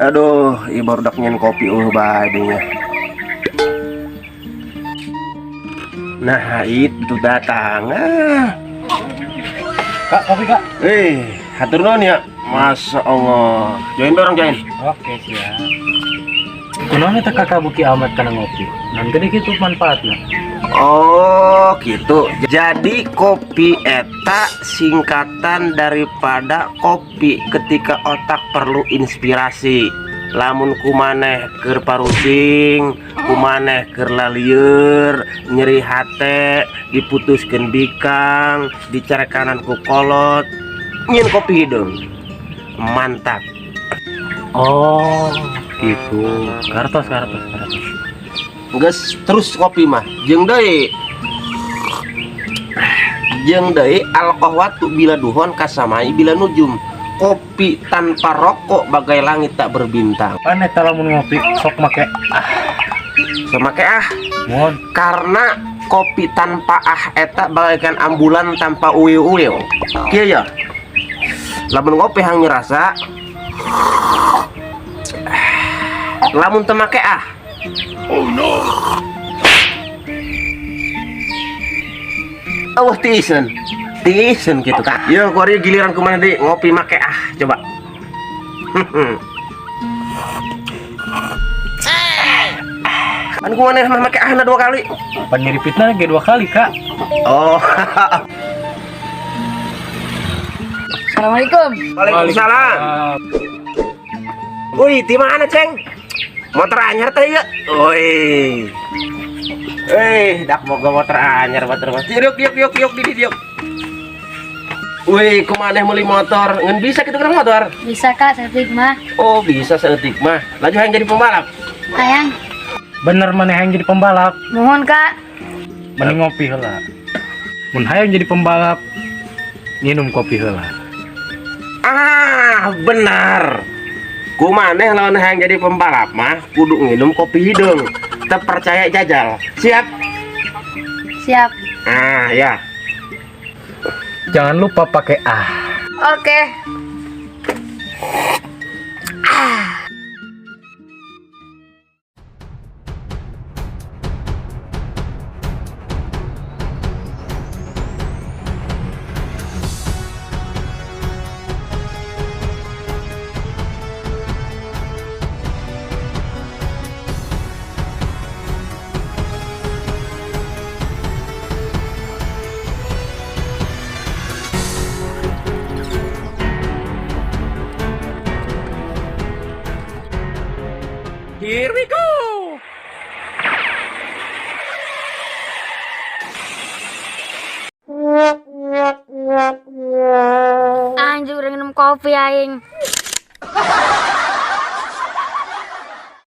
Aduh, ieu barudak nyen kopi bae dinya. Nah, itu datang. Ah. Kak, kopi kak. Hatur nuhun ya. Masya Allah. Join bareng join. Oke, siap. Kunaon eta kakak buki amat kana ngopi? Nan gede kitu manfaatna. Oh, gitu. Jadi kopi eta singkatan daripada kopi ketika otak perlu inspirasi. Lamun kumaneh keur parusing, kumaneh keur lalieur, nyeri hate, diputuskeun bikang, dicarekanan ku kolot, nyin kopi hideung. Mantap. Oh, gitu. Kartos, kartos, kartos. Geus terus kopi mah. Jeung deui. Jeung deui alqahwatu bila duhon kasamai bila nujum. Kopi tanpa rokok bagai langit tak berbintang. Pan eta lamun ngopi sok make ah. Sok make ah. Mohon. Karena kopi tanpa ah eta bagaikan ambulan tanpa uiu-uiu. Kieu ya. Lamun ngopi hang ngerasa lamun teu make ah. Oh no. Allah tiisen. Tiisen gitu kak. Yo kuari giliran kemana di ngopi make ah coba. Kan kumaneh mah make ahna 2 kali. Pan nyeri fitnah ge 2 kali kak. Oh. Assalamualaikum. Waalaikumsalam. Wih, di mana ceng? Motor anyar teh ya? Wih. Dak boga motor anyar motor mas. Yuk, yuk, yuk, yuk, di, yuk. Wih, kumaneh meuli motor? Ngan bisa kitu kana motor? Bisa kak, saeutik mah. Oh, bisa saeutik mah. Laju hayang jadi pembalap. Hayang. Bener maneh hayang jadi pembalap? Mohon kak. Mending ngopi heula. Mun hayang jadi pembalap, minum kopi heula. Ah, benar. Kumaneh lawan hayang jadi pembalap mah kudu nginum kopi hideung. Terpercaya jajal. Siap? Siap. Ah, ya. Jangan lupa pakai ah. Oke. Ah. Here we go. Anjir, udah minum kopi aing.